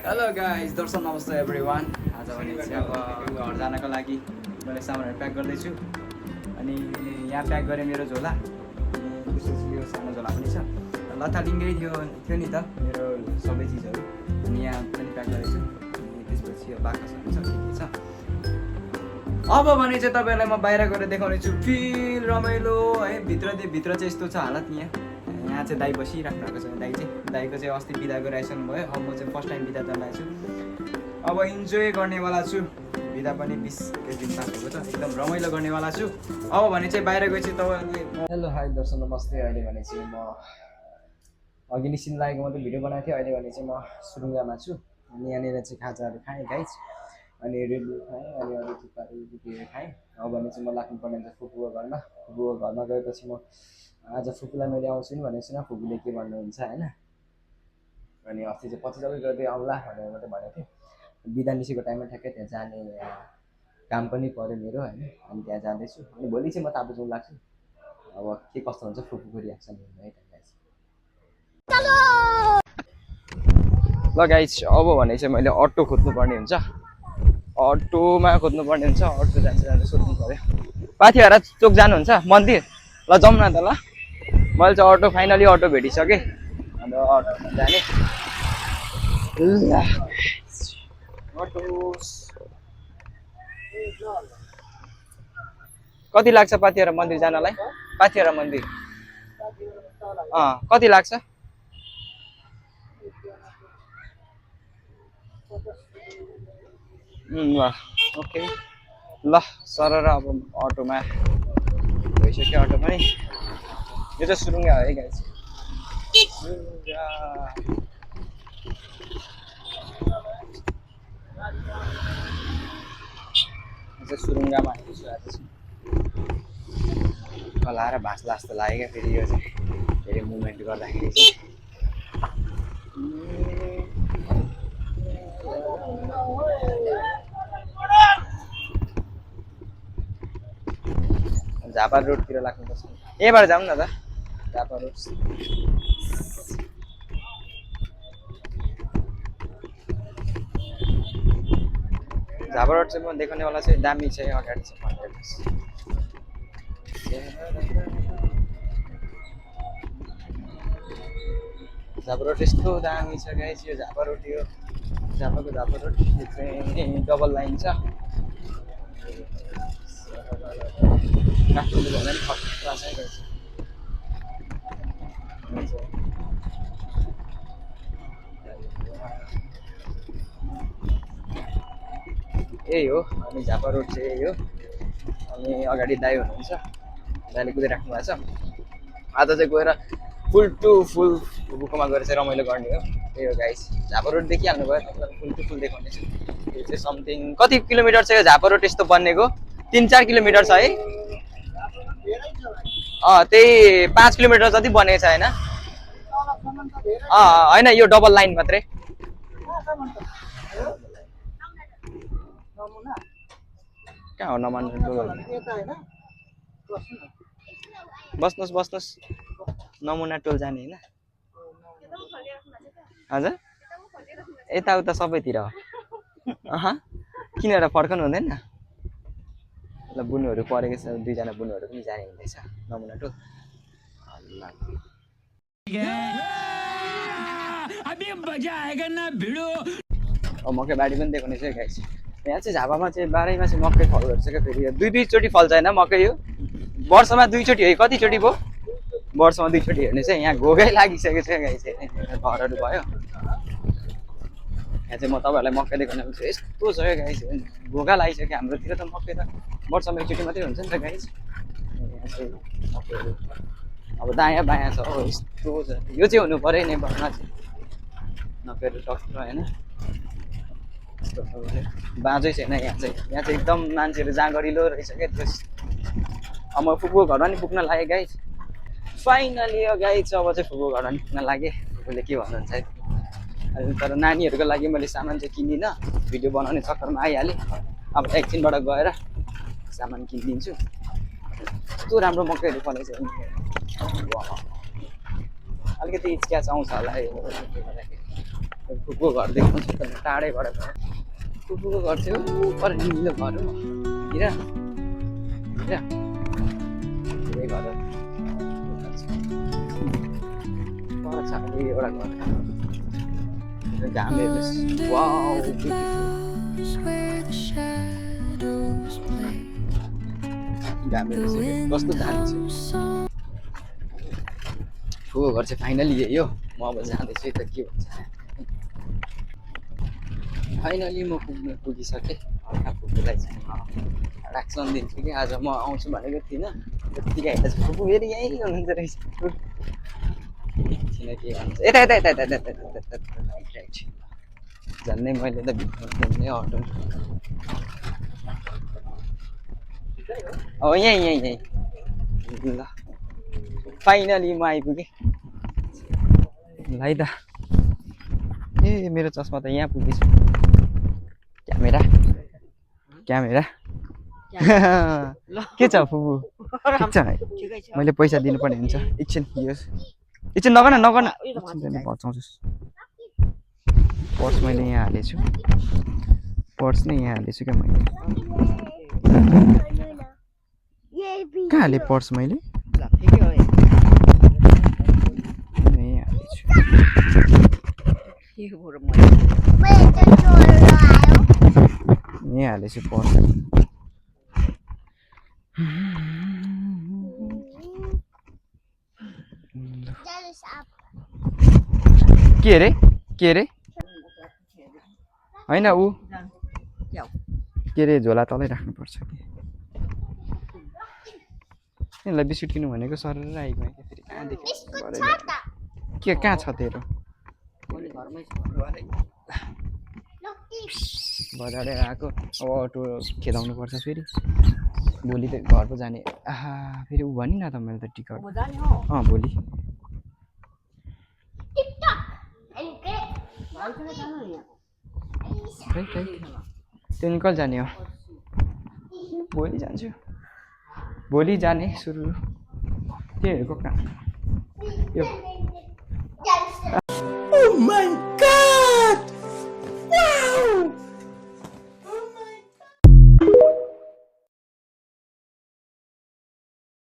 Hello guys, दर्शन नमस्ते everyone. आज भने चाहिँ अब घर जानको लागि मैले सामानहरू प्याक गर्दैछु। अनि यहाँ प्याक गरेँ मेरो झोला, त्यसपछि यो सानो झोला पनि छ। लथालिङ्गै थियो नि त मेरो सबै चिजहरू। अनि यहाँ पनि प्याक गरेछु। अनि त्यसपछि यो बाकसहरू छ, के छ। अब भने चाहिँ तपाईँहरूलाई म बाहिर गएर देखाउने छु। फिल रमाइलो है, भित्र चाहिँ यस्तो छ हालत। यहाँ चाहिँ दाइ बसिराख्नु भएको छ। दाइको चाहिँ अस्ति बिदा गरिरहेको भयो। अब म चाहिँ फर्स्ट टाइम बिदा जाँदैछु। अब इन्जोय गर्नेवाला छु। बिदा पनि 20 दिन पास भएको छ, एकदम रमाइलो गर्नेवाला छु। अब भने चाहिँ बाहिर गएपछि तपाईँहरूले हेलो हाई दर्शन नमस्ते। अहिले भने चाहिँ म अघि निस्किन लागेको मात्रै भिडियो बनाएको थिएँ। अहिले भने चाहिँ म सुरुङ्गामा छु। अनि यहाँनिर चाहिँ खाजाहरू खाएँ गाइस। अनि रेडबुल खाएँ, अनि अरू थुक्पाहरू खाएँ। अब भने चाहिँ म लाग्नुपर्ने हुन्छ फुपूको घरमा। फुपूको घरमा गएपछि म आज फुपूलाई मैले आउँछु नि भनेको छुइनँ। फुपूले के भन्नुहुन्छ होइन। अनि अस्ति चाहिँ 25 जग्गा गर्दै आउँला भनेर मात्रै भनेको थिएँ। बिदा निस्केको टाइममा ठ्याक्कै त्यहाँ जाने काम पनि पऱ्यो मेरो होइन। अनि त्यहाँ जाँदैछु। अनि भोलि चाहिँ म तापलेजुङ लाग्छु। अब के कस्तो हुन्छ फुपूको रियाक्सन हेर्नु है गाइस। ल गाइस, अब भने चाहिँ मैले अटो खोज्नुपर्ने हुन्छ। अटोमा खोज्नुपर्ने हुन्छ। अटो जान्छ सोध्नु पऱ्यो। पाथिभरा चोक जानुहुन्छ मन्दिर? ल जाउँ न त। ल मैले चाहिँ अटो फाइनली अटो भेटिसकेँ। अन्त अटोमा जाने। कति लाग्छ पाथिभरा मन्दिर जानलाई? पाथिभरा मन्दिर कति लाग्छ? ओके ल सरर अब अटोमा भइसक्यो। अटो पनि यो चाहिँ सुरुङ्गा है गाइस। सुरुङ्गामा आइसक्यो। आज कलाएर भाँच्ला जस्तो लाग्यो क्या फेरि। यो चाहिँ फेरि मुभमेन्ट गर्दाखेरि चाहिँ झापा रोडतिर लाग्नुपर्छ। यहीँबाट जाउँ न त झापा रोड। झापा रोड चाहिँ म देखाउनेवाला चाहिँ दामी छ। अगाडि चाहिँ झापा रोड यस्तो दामी छ गाइस। यो झापा रोड, यो झापाको झापा रोड चाहिँ डबल लाइन छ। काठमाडौँ भन्दा पनि खतरा छ गाइस। यही हो। अनि झापा रोड चाहिँ यही हो। अनि अगाडि दाइ हुनुहुन्छ, दाइले कुदिराख्नु भएको छ। आज चाहिँ गएर फुल टु फुल फुपूकोमा गएर चाहिँ रमाइलो गर्ने हो। त्यही हो गाइस। झापा रोड देखिहाल्नु भयो, तपाईँलाई फुल टु फुल देखाउने छु। यो चाहिँ समथिङ कति किलोमिटर छ यो झापा रोड यस्तो बन्नेको? 3-4 किलोमिटर छ है। त्यही 5 किलोमिटर जति बनेको छ होइन? होइन, यो डबल लाइन मात्रै। कहाँ हो नमान्नु? बस्नुहोस् नमुना टोल जाने होइन? हजुर यताउता सबैतिर हो। किनेर फर्कनु हुँदैन? ल बुनुहरू परेको छ, 2जना बुनुहरू पनि जाने हुँदैछ नमुना टोल। मकै बारी पनि देखाउने छ गाइस। यहाँ चाहिँ झापामा चाहिँ 12 मासे मकै फल गर्छ क्या फेरि। 2-2चोटि फल्छ होइन मकै? यो वर्षमा 2चोटि है, कतिचोटि भयो? वर्षमा 2चोटि हेर्ने चाहिँ यहाँ घोगै लागिसकेको छ गाइस। घरहरू भयो। यहाँ चाहिँ म तपाईँहरूलाई मकै देखाउन आउँछु। यस्तो छ क्या गाइस, घोगा लागिसक्यो। हाम्रोतिर त मकै त वर्षमा 1चोटि मात्रै हुन्छ नि त गाइस। यहाँ चाहिँ मकैहरू अब दायाँ बायाँ छ हो, यस्तो छ। यो चाहिँ हुनु पऱ्यो नेपालमा चाहिँ मकैहरू टक्क होइन। बाँझै छैन यहाँ चाहिँ। यहाँ चाहिँ एकदम मान्छेहरू जाँगरिलो रहेछ क्या त्यस। अब म फुपूको घरमा नि पुग्न लागेँ गाइस। फाइनली यो गाइस अब चाहिँ फुपूको घरमा नि पुग्न लागेँ। फुपूले के भन्नुहुन्छ है। तर नानीहरूको लागि मैले सामान चाहिँ किनिनँ, भिडियो बनाउने चक्करमा आइहालेँ। अब एकछिनबाट गएर सामान किनिदिन्छु। यस्तो राम्रो मकैहरू फलेको छ। अलिकति हिचकिया आउँछ होला फुपूको घर देखाउँछु टाढैबाट फुपूको घर चाहिँ पर निलो घर हो हिरा हिरा घर पर छ एउटा घर घाम हेर्नुहोस् वाउ घाम हेर्नुहोस् कस्तो दामी छ फुपूको घर चाहिँ फाइनली यही हो म अब जाँदैछु त के भन्छ फाइनली म पुगिसकेँ फुपूलाई चाहिँ राक्सन दिन्छु कि आज म आउँछु भनेको थिइनँ त्यत्तिकै आइरहेछ फुपू फेरि यहीँ हुनुहुन्छ रहेछ किनकि यता यता यता यता यता राइट राइट झन्डै मैले त भित्रै अटो हो यहीँ यहीँ यहीँ ल फाइनली म आइपुगेँ ल है त ए मेरो चस्मा त यहाँ पुगेछ क्यामेरा क्यामेरा के छ फुपू ठिक छ मैले पैसा दिनुपर्ने हुन्छ एकछिन एकछिन नगर्न बचाउँछु पर्स मैले यहाँ हालेछु पर्स नै यहाँ हालेछु क्या मैले कहाँ हालेँ पर्स मैले यहीँ हालेछु यहाँ हालेछु पर्स के अरे होइन ऊ के अरे झोला तलै राख्नुपर्छ कि यसलाई बिस्कुट किन्नु भनेको सर आइगयो फेरि कहाँदेखि के कहाँ छ तेरो बजारै आएको अब अटो खेदाउनु पर्छ फेरि भोलि त घर पो जाने आहा फेरि ऊ भनि न त मैले त टिकट भोलि त्यो निकल जाने हो भोलि जान्छु भोलि जाने सुरु त्योहरूको काम यो